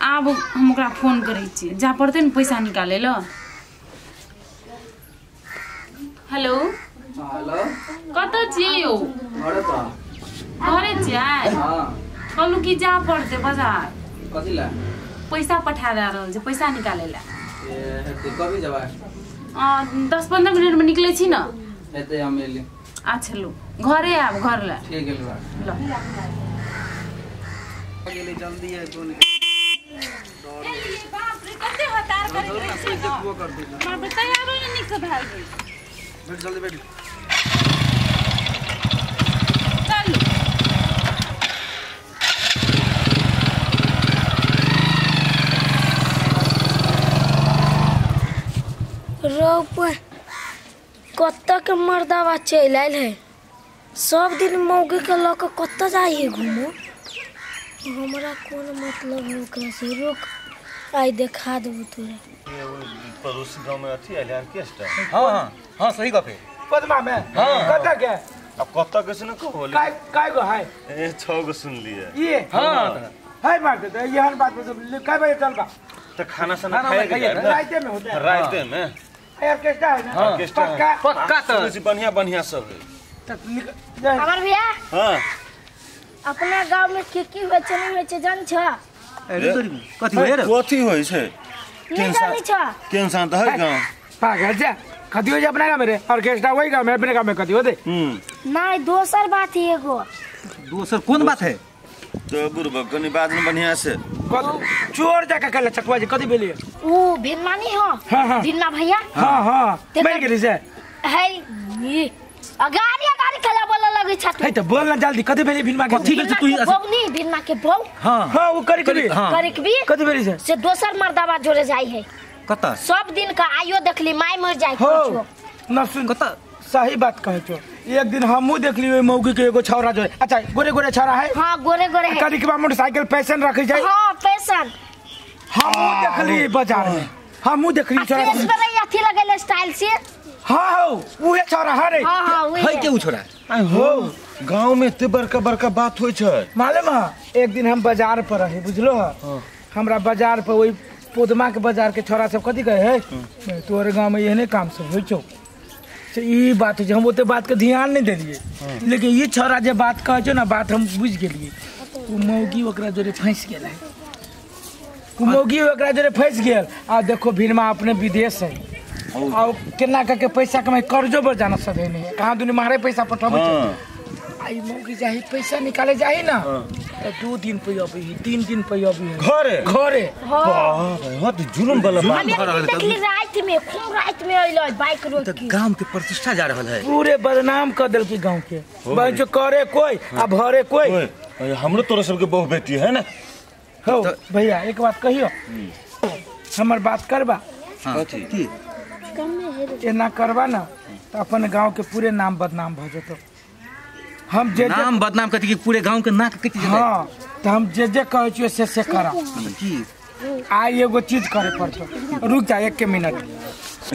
आब हम ओकरा फोन करै छियै, जा पड़तै ने पैसा निकालै ल। हेलो हेलो, कतऽ छियै यौ? घरे पर। घरे छियै? हां। कहलहुँ कि जा पड़तै बाजार। कथी ला? पैसा पठा दए रहल छै, पैसा निकालै ला। ए हेतै, कभी जेबै? 10-15 मिनट में निकलै छी न। हेतै, हम एली। अच्छा लो, घरे आब, घर ला। ठीक है बा। ल गेली जल्दी है कोन। बाप रे, कते हतार करैत रहै छै न। देखबो कर दे। बाप रे, तैयारो नहि नीक से भेल रहै। बैठ जल्दी बैठ। चलू। रोप कत्ता के मर्दावा चलि आयल है। सब दिन मौगी के लऽ के कत्ता जाइ है घूमो। हमरा कोन मतलब है ओकरा से, रुक आइ देखा देबो तोरा। पड़ोसी गांव में अथी आयल ऑर्केस्ट्रा। हां हां हां, सही गप है। पदमा में हां कत्ता के? अब कत्ता के से न कहो। काय काय गो है? ए 6 गो सुन लिए। ये हां है मार दे यहन बात में काय बजे चल बा? त खाना सना खाए के राते में होता है। राते में ऑर्केस्ट्रा है ना? ऑर्केस्ट्रा पक्का पक्का। त बढ़िया बढ़िया सब है। त अमर भैया। हां, अपना गांव में की की होय छै नहीं होय छै जान छ? अरे कथी होय रे? कथी होय छै? नहीं जानै छ? टेंशन त है गांव। पागल जा, कथी होय छै अपना गांव में रे? ऑर्केस्ट्रा वही गांव में, अपने गांव में कथी होते? नहीं, दोसर बात है एगो। दोसर कौन बात है? तो बुढ़बा कनी बात में बढ़िया से चोर जाके कहले चकवा जी कथी भेलिए? ऊ भिन्ना नहीं हो? हां भिन्ना भैया। हां हां, मर गेली से है ये अगाड़ी अगाड़ी खेला बोले लगे छ। है त बोल ना जल्दी, कथी भेली भिन्ना के? कथी भेल तू बबनी भिन्ना के बौ। हां हां, ऊ करी करी करी कथी भेली से? से दोसर मर्दावा जोरे जाई है। कत? सब दिन का आइयो देखली माय मर जाय कुछो न सुन। कत? सही बात कहै छो। एक दिन हमहू देखली ओइ मौगी के एगो छौरा जो। अच्छा गोरे गोरे छौरा है? हां गोरे गोरे है। कभी के मोटरसाइकिल पैशन रखै छै। हां पैशन। हमहू देखली बाजार में, हमहू देखली छौरा। केस पर अथी लगेले स्टाइल से। हां हो, उहे छौरा है रे। हां हां उहे है के उ छौरा? हो, गांव में एते बड़का बड़का बात होय छै। मालूम है, एक दिन हम बाजार पर रही बुझलो है। हमरा बाजार पर ओइ पोदमा के बाजार के छौरा सब कथी कहे है, तोरे गांव में एहने काम सब होय छौ। ई बात है, हम ओते बात के ध्यान नहीं देलिए, लेकिन ये छौरा जे बात कहै छौ ना, बात हम बुझि गेलिए। उ मौगी ओकरा जोरे फंसि गेल है। उ मौगी ओकरा जोरे फंसि गेल। आ देखो भीनमा अपने विदेश है आ केना करके पैसा कमाई, कर्जो पर जाना सब है नहीं, कहाँ दुनी मारे पैसा पठाबै छै। आ ई मौगी जाही पैसा निकाले जाही ना, त 2 दिन पे अबी, 3 दिन पे अबी घरे घरे। बाप रे, हद जुलम वाला बात भऽ रहल है। देखली रात में, खूब रात में अइलै बाइक रोक के। गांव के प्रतिष्ठा जा रहल है, पूरे बदनाम कर देलकी गांव के। बंचो करे कोई आ भरे कोई। हमरो तोरा सबके बहु बेटी है ना। हो भैया एक बात कहियो, हमर बात करबा? कथी? एना करबा ना त अपन गांव के पूरे नाम बदनाम भ जेतो। हम जे नाम बदनाम कथी कि पूरे गांव के नाक कटि जेतै। हां, त हम जे जे कहै छियै से करा। की आइ एगो चीज करे पड़तो। रुक जा 1 मिनट।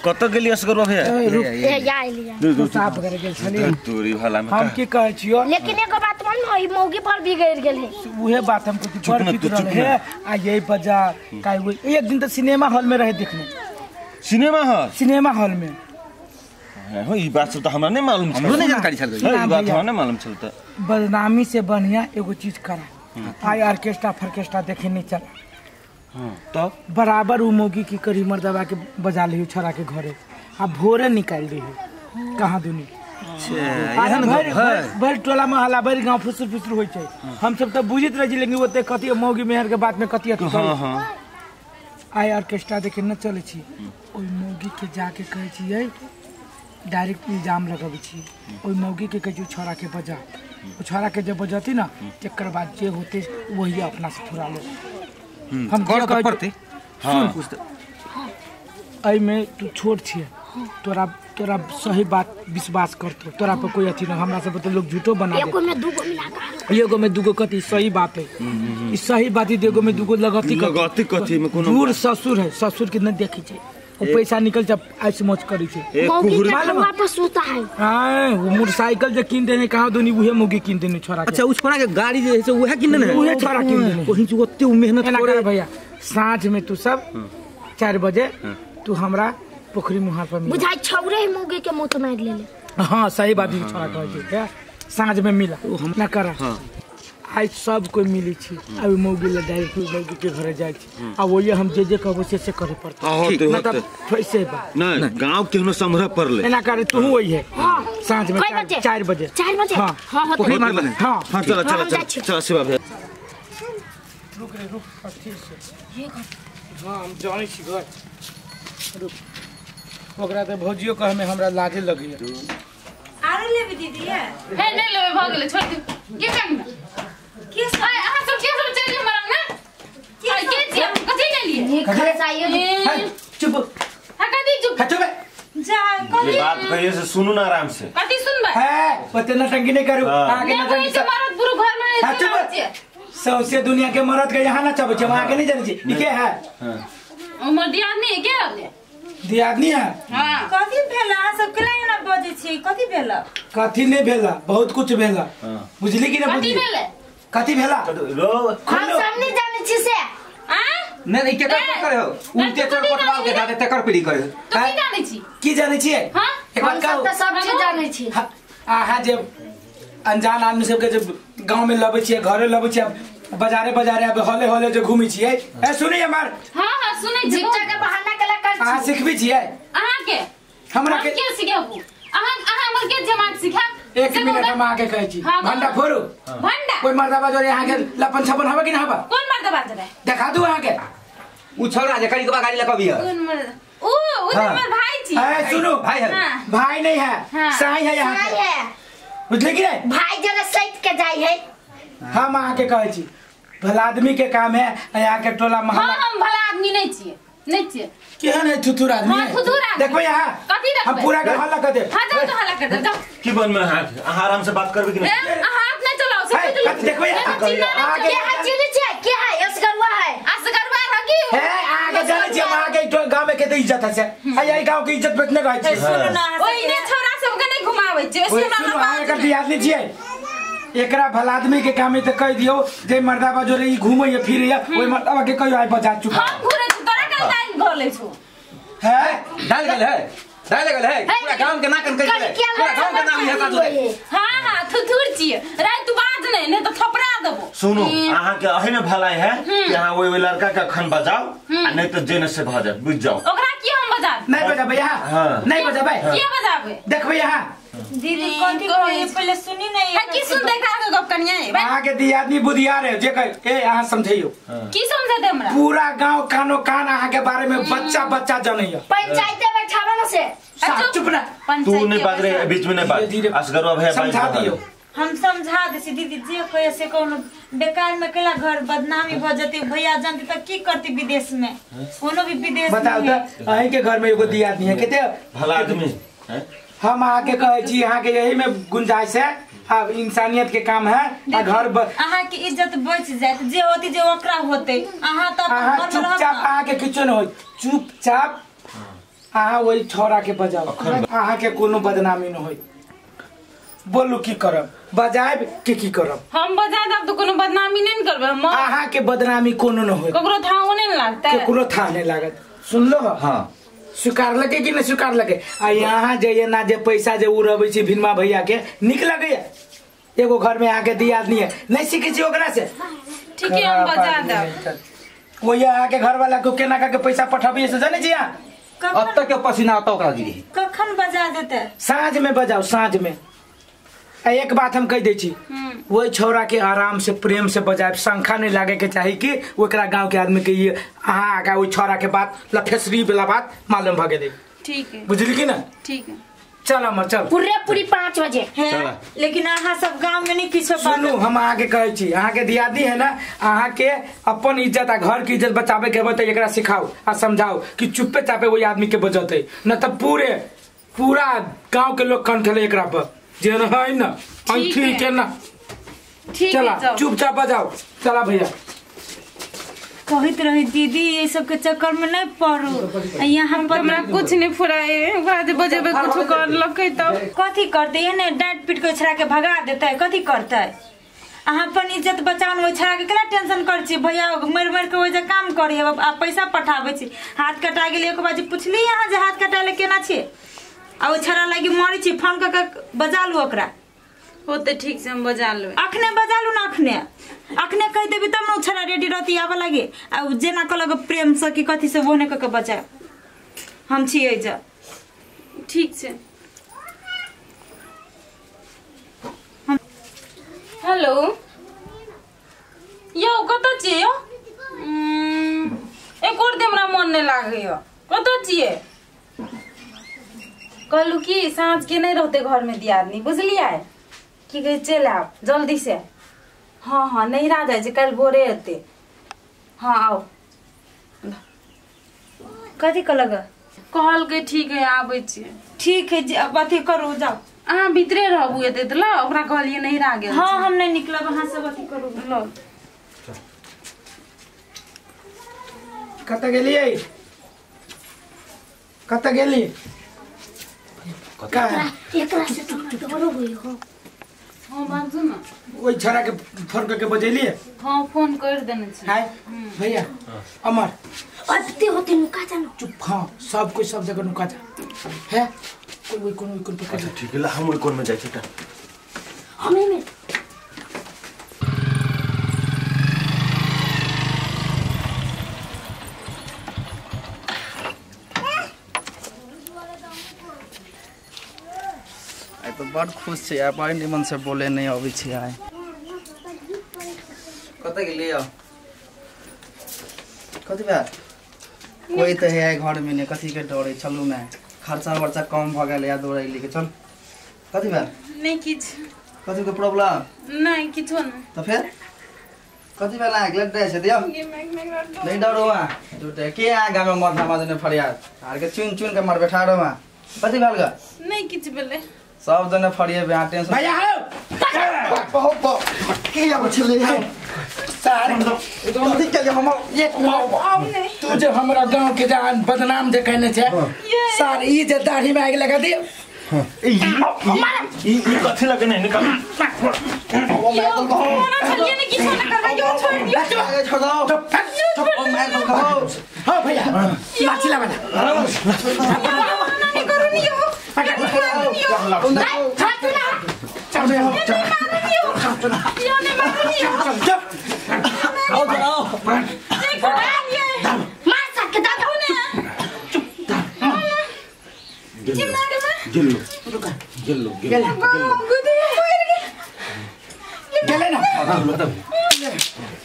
कत गेली असगरवा भैया? रुक ए जा एलिया साफ करे गेल छलियै। तोरी भला में हम की कहै छियो, लेकिन एगो बात मन न, ई मौगी पर बिगड़ गेल है। उहे बात हम कुछ पर बिगड़ल है। आ यही बाजार काई एक दिन त सिनेमा हॉल में रहे देखने। Cinema hall? सिनेमा हॉल में। हो, ई बात सब त हमरा नहीं मालूम छल। हमरो नहीं जानकारी छल। ई बात हमरा नहीं मालूम छल। त बदनामी से बढ़िया एगो चीज करा। आई ऑर्केस्ट्रा फर्केस्ट्रा देखे नहीं चला। हां, तब बराबर उ मौगी की करी मर्दवा के बजा लियो छौरा के घरे आ भोरे निकाल दियो कहां दुनी। एहन भरि भरि टोला मोहल्ला भरि गांव फुसुर फुसुर होय छै। हम सब त बुझित रही, लेकिन ओते कथी मौगी मेहर के बात में कथी अथी। हां हां, आई ऑर्केस्ट्रा देखे न चलै छी। ओइ मौगी के जाके कहै छियै, डायरेक्ट इल्जाम लगबै छी। ओइ मौगी के कहै छी छौरा के बजा। ओ छौरा के जब बजती ना, तकर बाद जे होते वही अपना से फुरा लो। हम करऽ त पड़तै। हां, एहिमे तू छोट छियै, तोरा तोरा सही बात विश्वास करतो, तोरा पर कोई अथी न। हमरा सब त लोग झूठो बना दे। एगो में दूगो मिला के, एगो में दूगो कथी? सही बात है, ई सही बात है। एगो में दूगो लगती लगती कथी में कोनो दूर ससुर है, ससुर के न देखै छै। वो पैसा निकल जब ऐसे मौज करी छे। वापस सुता है। हां, वो मोटरसाइकिल जे किन देने कहां दुनी उहे मुगी किन देने छोरा के। अच्छा, उ छोरा के गाड़ी जे है से उहे किन देने, उहे छोरा किन देने। ओही से ओते उ मेहनत करे भैया। साँझ में तू सब 4 बजे तू हमरा पोखरी मुहार पर मिल। बुझाई छौरे ही मौगी के मुंह मार ले ले। हाँ सही बात है छोरा कहै छै साँझ में मिला हम ना करा। आज सब कोई मिली छी अभी मौगी ले डायरेक्ट मौगी के घरे जाय छी आ ओये हम जे जे कहबो से करे पड़त। मतलब ऐसे बा नहीं गांव केहनो संभरा पड़ले एना करे तू वही है। हां साँझ में 4 बजे 4 बजे। हां हां पोखरी मार बने। हां हां चल चल चल चल शिवा भैया रुक रे रुक ठीक से ये घर। हां हम जानै छी घर रुक ओकरा त भौजियो कह में हमरा लाजे लगैया। आरो लेबी दीदी है हे नहीं लेबे भ गेलै छोड़ दे के काम के अहाँ सब के सब चलि हमरा ना के के छी कथि ले लिए ये घर चाहिए। चुप हां कथि चुप हां चुप जा कथि बात कहिए से सुनू ना आराम से कथि सुनबै है ओते नटंकी नहीं करू आगे नटंकी सब मरद बुरु घर में हां चुप सौसे दुनिया के मरद के यहां ना चाबे छै वहां के नहीं जानै छी ई के है उमर दियादनी है के होले दियादनी है। हां कथि भेला अहाँ सब केला एना बजै छी कथि भेला कथि नहीं भेला बहुत कुछ भेला बुझली कि ना कथि भेले कथि भेला हम सब नहीं जानै छी से आ नहीं नहीं केकर करे हो उल्टे चोर कोटवाल के दादे तकर पीड़ी करे तो की जानै छी की जानै छी हां एक बात हम सब त सब चीज जानै छी। आहा जे अनजान आदमी सब के जे गांव में लबै छी घरे लबै छी बाजारे बाजारे अब हले हले जे घूमै छी ए सुनी हमार। हां हां सुनै छी झूठा के बहाना केला कर अहाँ सिखबी छी अहाँ के हमरा के के सिखाबू अहाँ अहाँ हमर के जमात सिखाब। एक मिनट हम आके कहै छी भंडा फोड़ू भंडा कोई मर्दाबा जोरे अहाँ के लपन छपन हवे कि ना हवा कोन मर्दाबा जोरे देखा दू अहाँ के उ छोरा जे करी के गाड़ी लकबी है कोन मर्द उ उ हमर भाई छी ए सुनो भाई है भाई नहीं है साई है यहां साई है बुझले कि नहीं भाई जरा सैत के जाई है। हम अहाँ के कहै छी भला आदमी के काम है यहाँ के टोला मोहल्ला। हां हम भला आदमी नहीं छिए नहीं छिए केहन है थुथुर आदमी हां थुथुर आदमी देखो यहां कथि देखबै हम पूरा के हल्ला कर दे। हां जाओ तो हल्ला कर दे जाओ की बन में हाथ अहाँ आराम से बात करबे कि नहीं अहाँ हाथ नहीं चलाओ सब कथि देखो यहां के है चिन्ह छै के है असगरवा है असगरवा रगी है अहाँ के जानै छी हम अहाँ के गांव में केते इज्जत है से आ यही गांव के इज्जत बेचने रहै छी। सुनो ना ओइ ने छोरा सब के नहीं घुमाबै छै ओइ सुनो अहाँ के दियादनी छियै एकरा भला आदमी के काम है त कह दियो जे मर्दाबा जोरे ई घुमैया फिरैया ओइ मर्दाबा के कहियो आइ बजा चुका हम घुरै छी तोरा के दाल घोलै छु है दाल गल है दाल गल है पूरा गांव के नाकन कहि गेलै पूरा गांव के नाम है काजू हां हां थुथुर छी राय तू बाज नहीं नहीं तो थपड़ा देबो। सुनो अहाँ के अहि में भलाई है कि अहाँ ओइ लड़का के अखन बजाओ आ नहीं तो जेने से भ जात बुझ जाओ ओकरा की हम बजाब नहीं बजाबै यहां नहीं बजाबै के बजाबै देखबै यहां दीदी कथि कहै पहिले सुनी नहीं है की सुन देखा के गप कनिया अहाँ के दियादनी बुधियार है जे कह ए अहाँ समझैयो की समझेते हमरा पूरा गांव कानो कान अहाँ के बारे में बच्चा बच्चा जानैया पंचायत बैठावा ना से चुप ना तू नहीं बाज रे बीच में नहीं बाज असगरवा भैया समझा दियो हम समझा दे छी दीदी जे कहे से कोनो बेकार में केला घर बदनामी भ जते भैया जानते त की करती विदेश में कोनो भी विदेश बताओ त अहीं के घर में एगो दियादनी है केते भला आदमी हैं हम अहाँ के कहै छी अहाँ के यही में गुंजाइश है अब इंसानियत के काम है आ घर अहाँ के इज्जत बच जात जे होती जे ओकरा होते अहाँ त अहाँ चुपचाप अहाँ के किछो न होई चुपचाप अहाँ वही छोरा के बजाओ अहाँ के कोनो बदनामी न होई बोलू की करब बजायब के की करब हम बजा देब तो कोनो बदनामी नहीं करबै हम अहाँ के बदनामी कोनो न होई ककरो थाहो नहीं लागतै केकरो थाह नहीं लागत सुनलो हां स्वीकार लगे कि नहीं स्वीकार लगे आ यहाँ जे ना जे पैसा जे उड़बै छी भिनमा भैया के निक लगैया एगो घर में आके दियादनी है नहीं सीखे छी ओकरा से ठीक है हम बजा देब वही अहाँ के घर वाला को केना के पैसा पठबिए से जानै छी अहाँ अब तक के पसीना आता ओकरा गिरी कखन बजा देते साँझ में बजाओ साँझ में। एक बात हम कह दै छी वही छौरा के आराम से प्रेम से बजाए शंखा नहीं लागे के चाही कि ओकरा गांव के आदमी के ये अहाँ आगा ओहि छौरा के बात लफेसरी वाला बात मालूम भ गेलै। ठीक है बुझली कि ना ठीक है चल अमर चल पूरे पूरी 5 बजे है लेकिन अहाँ सब गांव में नहीं किछो सुनू हम अहाँ के कहै छी अहाँ के दियादनी है ना अहाँ के अपन इज्जत आ घर के इज्जत बचावे के होतै एकरा सिखाओ आ समझाओ कि चुप्पे चापे वही आदमी के बजतै न त पूरे पूरा गांव के लोग कन खेले एकरा पर जे है ना ठीक है ना ठीक चला है चुपचाप बजाओ चला भैया कहत रही दीदी ये सब के चक्कर में नहीं पड़ू यहाँ पर हमरा कुछ नहीं फुराए ओकरा जे बजेबे कुछ कर लकै तब कथी करते एने डांट पीट के छड़ा के भगा देते कथी करते। अहाँ अपन इज्जत बचाउ ने, ओहि छड़ा के केना टेंशन करै छी? भैया मरि मरि के ओहि जे काम करी आ पैसा पठाबै छी। हाथ कटा गेलै एक बाजी पुछली अहाँ जे हाथ कटाले केना छी? आ ओहि छड़ा लागि मरै छी, फोन कऽ के बजा लू ओकरा। होते ठीक से हम बजा लेबै। अखने बजा लू ना, अखने अखने कहि देबी तब ने छड़ा रेडी रहती आबऽ लागे। आ जेना कहलक प्रेम से कि कथी से ओहने कऽ के बचा, हम छी एहि। ठीक छै। हेलो यौ कतऽ छियै यौ? एको दिन हमरा मन नहि लागैया। कतऽ छियै? कहलू कि साँझ के नहीं रहते घर में दियादनी, बुझलियै? की कहै चलि आब जल्दी से। हाँ हाँ नैहरा जाइ छै, काल्हि भोरे एतै। हाँ आउ। कथी कहलक? कहलकै ठीक है आबै छियै। ठीक है अब अथी करू जाउ। अहाँ भीतरे रहबू एतै तऽ ल, ओकरा कहलियै नैहरा गेल। हाँ हम नहीं निकलब, अहाँ सब अथी करू। ल कतऽ गेलियै? कतऽ गेली? एकरा से तो डरो होई हो। हाँ बाजू ना। ओहि छड़ा के फोन करके बजेलियै? हाँ फोन कर देने छी। हाय भैया अमर अबते होते नुका जानो। चुप। हाँ सब कोई सब जगह नुका जा है। कोई कोई कोई पकड़। अच्छा ठीक है, हम ओहि कोन में जाइ छी। हमें में तो बड़ खुश छै, आइ बड़ निमन से बोले नहीं अबै छै। आइ कतऽ गेलियै? कथी भेल? कोई तऽ है घर में नहीं, कथी के डरे? चलू ने, खर्चा वर्चा कम भऽ गेल या दौड़ैली के। चल कथी भेल? नहीं किछु। कथी के प्रॉब्लम? नहीं किछो नहीं। तो फिर कथी भेल? अहाँ लेट जाइ छै दियौ। नहीं डरो अहाँ झूठे के अहाँ गाँव में मर्द मर्द फरियाद आर के चुन चुन के मर बैठा रहो अहाँ। कथी भेल ग? नहीं किछु भेलै। सब जने फरिएबे अहाँ टेंशन। भैया हौ बहुत के आबै छलै है सार कथी के हम एक तू जे हमरा गांव के जान बदनाम जे कहने छै सार, ई जे दाढ़ी में आगि लगा दियो। ई ई कथी लगने निकल। कोना छलियै ने किछो ने करबै यौ, छोड़ दियौ। छोड़ दो। ओ my God. हां भैया लाठी लगा ना नहीं करू नि यौ।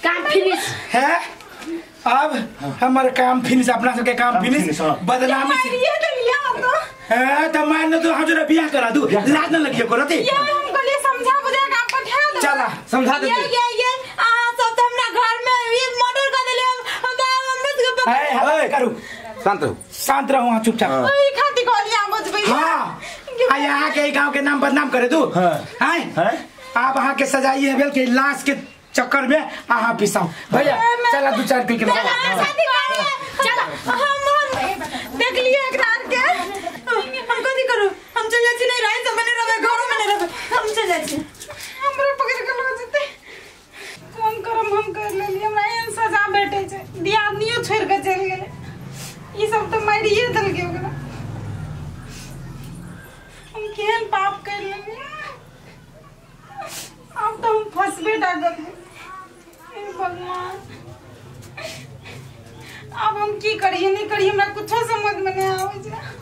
काम फिनिश है। अब हमारे काम फिनिश, अपना सबके काम फिनिश। बदनामी से है तो मान तो हम जरा बियाह करा दू, लाज न लगियो करते। ये हम कहलिए समझा बुझा के आप पठा दो। चला समझा दे। ये अहाँ सब तो हमरा घर में ये मर्डर कर देले। हम हमरा के है करू। शांत रहो, शांत रहो वहां चुपचाप। ओई खाती कहलिए हम बचबै। हां आ यहां के गांव के नाम बदनाम करे दू। हां आप अहाँ के सजाई है बेल के लाश के चक्कर में अहाँ पिसाओ। भैया चला दू चार के चला। हम देख लिए एकरा के हम कथी करू? हम चल जाइ छी, नहीं रहि सब नहीं रहबै, घरो में नहीं रहबै, हम चल जाइ छी। हमरा पकड़ के लऽ जेतै। कोन करम हम कर लेली, हमरा एहन सजा भेटै छै। दियादनियो छोड़ि के चलि गेलै, ई सब तऽ मारिए देलकै ओकरा। हम केहन पाप कर लेली, आब तऽ हम फंसबे टा करबै। हे भगवान, आब हम की करिए नहीं करिए हमरा कुछो समझ में नहीं आबै छै।